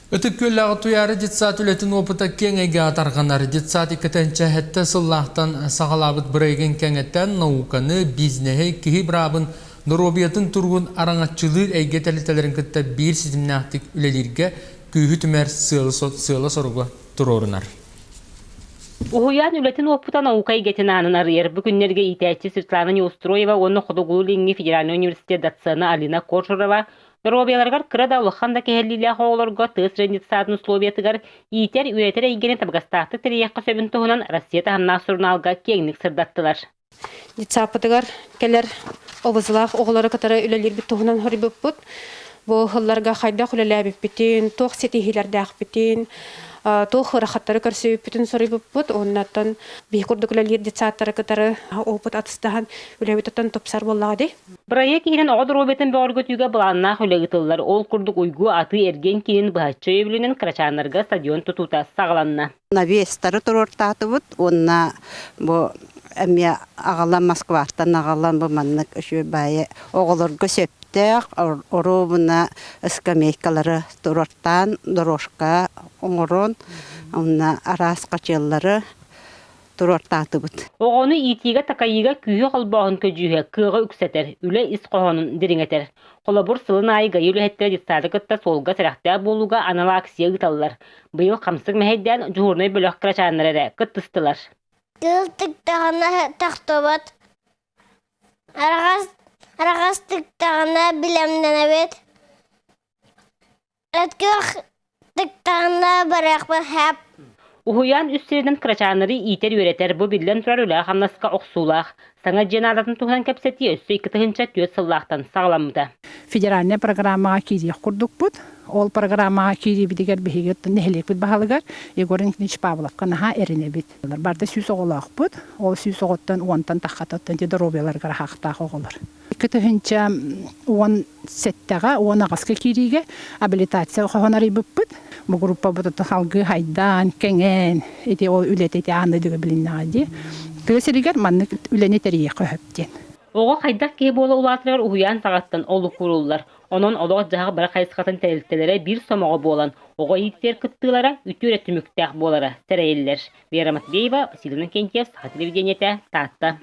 Ытык Күөллээҕи Туйаара детсад үлэтин опыта киэҥ эйгэҕэ тарҕанар. Детсад иккитинчи сэттэ сыллаахтан саҕалаабыт бырайыгын кэҥэтэн, науканы, бизнеһи, киһи быраабын, доруобуйатын туругун араҥаччылыыр эйгэ тэрилтэлэрин кытта биир ситимнээхтик үлэлииргэ күүһү түмэр сыала-соруга туруорунар. Уһуйаан үлэтин уопута наука эйгэтин аанын арыйар. Бу күннэргэ иитээччи Светлана Неустроева уонна Хотугулуу-Илиҥҥи федеральнай университет доцена Алина Кожурова доруобуйаларыгар кыра да улахан да кэһэллиилээх оҕолорго тыа сирин детсадын условиятыгар иитэр, үөрэтэр эйгэни табыгастаахтык тэрийиэххэ сөбүн туһунан Россия таһымнаах сурунаалга киэҥник сырдаттылар. Детсадпытыгар кэлэр обузлаах оҕолору кытары үлэлиирбит туһунан хоруйбуппут. Бу сылларга хайдах үлэлээбиппитин, туох ситиһиилэрдээхпитин, туох ыарахаттары көрсүбүппүтүн суруйбуппут. Уоннаттан биһи курдук үлэлиир детсадтары кытары опыт атыстаһан үлэбит оттон тупсар буоллаҕа дии. Бырайыак иһинэн оҕо доруобуйатын бөҕөргөтүүгэ былааннаах үлэ ыытыллар. Ол курдук Уйгу атыы-эргиэн киинин быһаччы өйөбүлүнэн кырачааннарга стадион тутуута саҕаланна. Навестары туруортаатыбыт уонна бу эмиэ аҕалан Москваттан аҕалан бу маннык үчүгэй баайы оҕолорго сөптөөх оруобуна скамейкалары туруортаан дорожка оҥорон уонна араас хачыаллары туруортаатыбыт. Оҕону иитиигэ-такайыыга күүһү холбооһун көдьүүһэ кыаҕы үксэтэр, үлэ ис хоһоонун дириҥэтэр. Холобур, сылын аайы ГАИ үлэһиттэрэ детсады кытта суолга сэрэхтээх буолууга анал акция ыыталлар. Быйыл хамсык мэһэйдээн дьуһуурунай бөлөх кырачааннара эрэ кыттыстылар. Тыл тыктаҕына тохтобот, араҕас араҕас тыктаҕына билэмнэнэбит, Өткөх тыктаҕына барыахпын сөп. Уһуйаан үс сиринэн кырачааннары иитэр-үөрэтэр, бу биллэн турар үлэҕэ-хамнаска охсуулаах. Саҥа дьиэ наадатын туһунан кэпсэтии өссө 2004 сыллаахтан саҕаламмыта. Федеральнай программаҕа киириэх курдукпут. Ол программаҕа киириибитигэр биһиги нэһилиэкпит баһылыгар Егор Никитич Павловка наһаа эрэнэбит. Барыта 100 оҕолоохпут. Ол 100 оҕоттон уонтан таххатыттан доруобуйаларыгар аһаахтаах оҕолор. 2017-ҕэ 18-ка киириигэ абилитация хоһон арыйбыппыт. Бу группабыт салгыы хайдаан, кэҥээн, ити ол үлэтэ ити аан дойдуга билиннэҕэ дии. Тыа сиригэр маннык үлэни тэрийиэххэ сөп диэн. Оҕо хайдах киһи буола улаатарыгар уһуйаан саҕаттан олук ууруллар. Онон олох-дьаһах бары хайысхатын тэрилтэлэрэ биир сомоҕо буолан, оҕо иитиитигэр кыттыылара үтүө эрэ түмүктээх буолара сэрэйиллэр. Вера Матвеева, Василий Иннокентьев, Саха телевидениетэ, Таатта.